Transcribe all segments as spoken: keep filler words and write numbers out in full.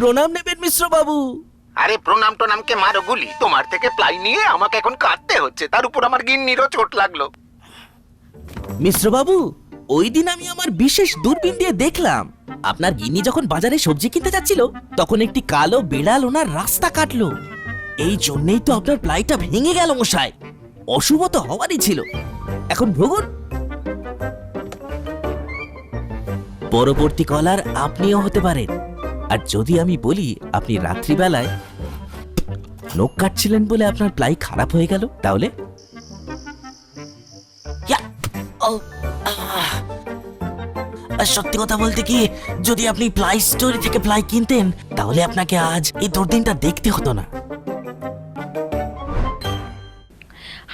প্রণাম নেবেন মিশ্র বাবু। আরে প্রণাম টনামকে মারো গুলি, তোমার থেকে প্লাই নিয়ে আমাকে এখন কাঁদতে হচ্ছে, তার উপর আমার গিন্নিরও চোট লাগলো। মিশ্র বাবু, ওই দিন আমি আমার বিশেষ দূরবীন দিয়ে দেখলাম, আপনার গিন্নি যখন বাজারে সবজি কিনতে যাচ্ছিল, তখন একটি কালো বিড়াল ওনার রাস্তা কাটলো। এই জন্যই তো আপনার প্লাইটা ভেঙে গেল মশাই। অশুভ তো হওয়ারই ছিল। এখন ভুগুন। পরবর্তী কলার আপনিও হতে পারেন। আর যদি আমি বলি আপনি রাত্রিবেলায় নখ কাটছিলেন বলে আপনার প্লাই খারাপ হয়ে গেল, তাহলে? ইয়া! ও, আহ! আর সত্যি কথা বলতে কি, যদি আপনি প্লাই স্টোরি থেকে প্লাই কিনতেন, তাহলে আপনাকে আজ এই দুর্দিনটা দেখতে হতো না।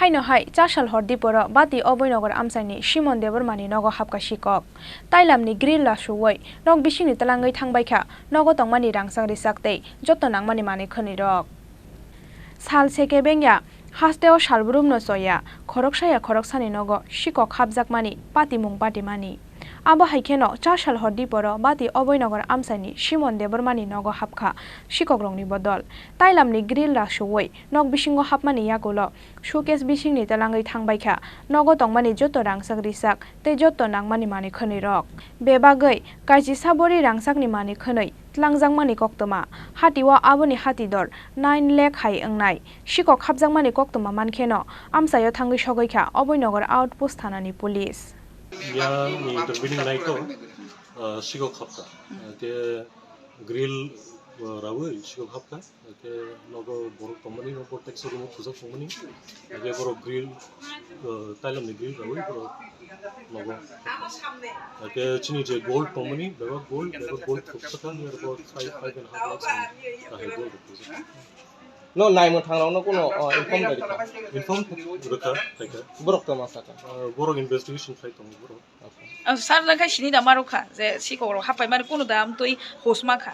Haino hai, chasal hor diporo bati Oboinogor amchaini Simon Debbarmani nogo hapkha sikok. Tailamni grill rasuwi nok bisingni twlangwi thangbaikha, nogo tongmani rangchak rijak tei joto nangmani manwi khwnwirok. Sal seke bengya, hasteo salbrumno choya, khoroksaya khoroksani nogo sikok hapjakmani, patimung patimani. Abo hai kheno chasal hor diporo bati Oboinogor amchaini Simon Debbarmani nogo hapkha sikokrokni bodol. Tailamni grill rasuwi nok bisingo hapmani yagulo showcase bisingni twlangwi thangbaikha, nogo tongmani joto rangchak rijak tei joto nangmani manwi khwnwirok. Bebagwi kaisi sabori rangchakni manwi khwnwi twlangjakmani koktwma. Hatio aboni hatidor nine lakh hai wngnai. Sikok hapjakmani koktwma mankheno amchaio thangwi sogwikha Oboinogor Outpost thanani police. Yang ni intervening night o, ah, sikok hapkha. Ke grill, ah, rawi sikok hapkha. Ke nogo borok tongmani, no protect room o thujak tongmani. Ke borok grill, ah, tailam ni grill rawi borok nogo. Ke chini je gold tongmani, bebak gold, bebak gold thupsa kha, ni aro five, five and a half lakhs ni kahai gold thupsa. No, naimung thangrokno kuno, o, inform bai rikha? Inform rikha, khaikha. Borok tamo sakha? Ah, borok investigation khai tongo borok. Okay. Ah, sir, nang khai sini da maro kha, je sikok rok hapai mani kuno da amtwi hos ma kha.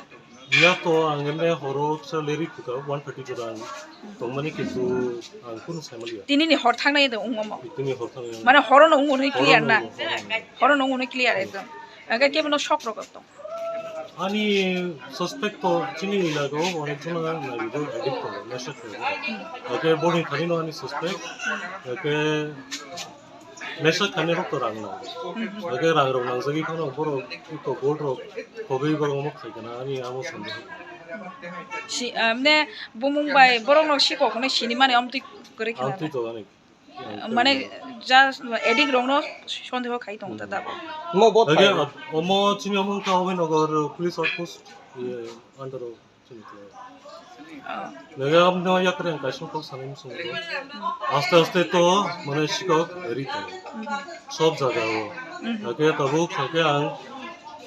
Ya to ang ne horo sa leri khuka one thirty jora ang tongmani kintu ang kuno sai maliya. Tini ni hor thang nai da ungo mo. Tini hor thang nai. Mane horo no ungo ni clear na. Horo no ungo ni clear ekdom. Aga kebo no sok rok tong. Ani suspect to chini ilago onek jona naibigo addict to, nesha khe. Ake boni thani no ani suspect. Ake nesha khani rok to rang na. Ake rang rok nang jagi khano boro to gold rok khogwi borok mo khai kana ani amo sande. Si, amne bumung bai borok no sikok no sini mani amtwi kwrwi khana. Amtwi to ani. Mane, just addict rokno sondeho khai tongo ta dabo. Mo bot Lage phai. Omo chini omo wngkha Oboinogor police outpost, iye, under o chini khe. Oh. Lage amno yakreng kaisa kok sanai musungo. Aste aste to mane sikok ri tongo. Sob jaga o. Mhm. Lage tabuk khe ang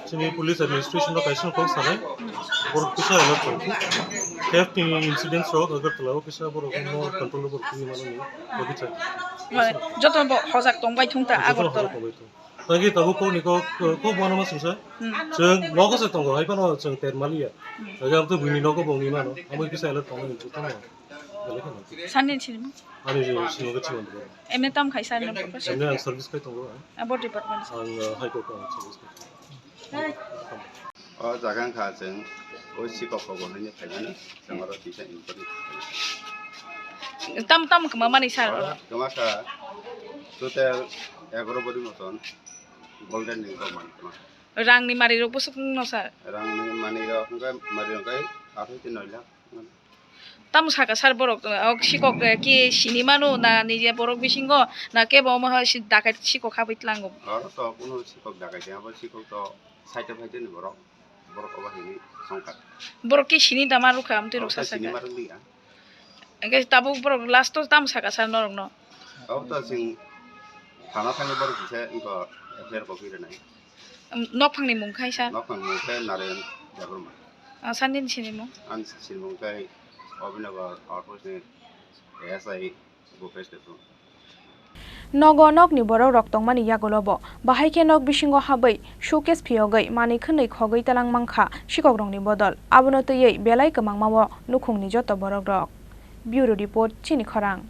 Chini police administration no kaisa kok sanai, borok kisa alert tong. Theft ni incidents rok Agartala o kisa borok no control o borok twi mano ni, bagwi chai. Mane, joto bo hojak tong bai thung ta Agartala. Tagi tabuk kok ni kok, kok bono ma sungsa. Hmm. Chwng nogo se tongo, hai phano chwng ter maliya. Hmm. Lagi ang to buini nogo bo wngwi mano, amo kisa alert tong ni, joto no. Sani chini mo? Ani chini mo ke chini mo. Emne tam khai sani mo? Emne ang service khai tongo. Abo department. Ang, uh, High Court o ang service khai. O jaga wngkha chwng o sikok kobo hwnwi phaimani, chwng oro tisa inquiry. Tam, tam kwma mani sir oro? Kwma kha total egaroh body moton golden ni rok mani kwma. Rang ni mari rok bwswk no sir? Rang ni mani rok hwnkhe mari rok hwnkhe athoi twi noi lakh. Tamo saka sir borok, o sikok, eh, ki sini mano na nije borok bisingo na kebo omo hai si dakai sikok habwi tlango? Oro to kuno sikok dakai de, abo sikok to side o phaiteni borok, borok obo hini songkha. Borok ki sini da ma rukha amtwi ruksa saka. Sini ma rwliya. Engke tabuk borok last o tamo saka sir norok no? Abo to chwng thana thangwi borok kisa wngkha F I R copy rwnai. Nokphang ni mung khai sir? Nokphang mung khe Narayan Debbarma. Ah, sir nini sinimung? Ani sinimung khe Abhinagar Outpost ni A S I Bhupesh Debbarma. Nogo nokni borok rok tongmani yagulo bo bahai khe nok bisingo habwi showcase phiyogwi manwi khwnwi khogwi talang mankha sikok rokni bodol. Abono twiwi belai kwmangma o nukhungni joto borok rok. Bureau Report, Chini Khorang.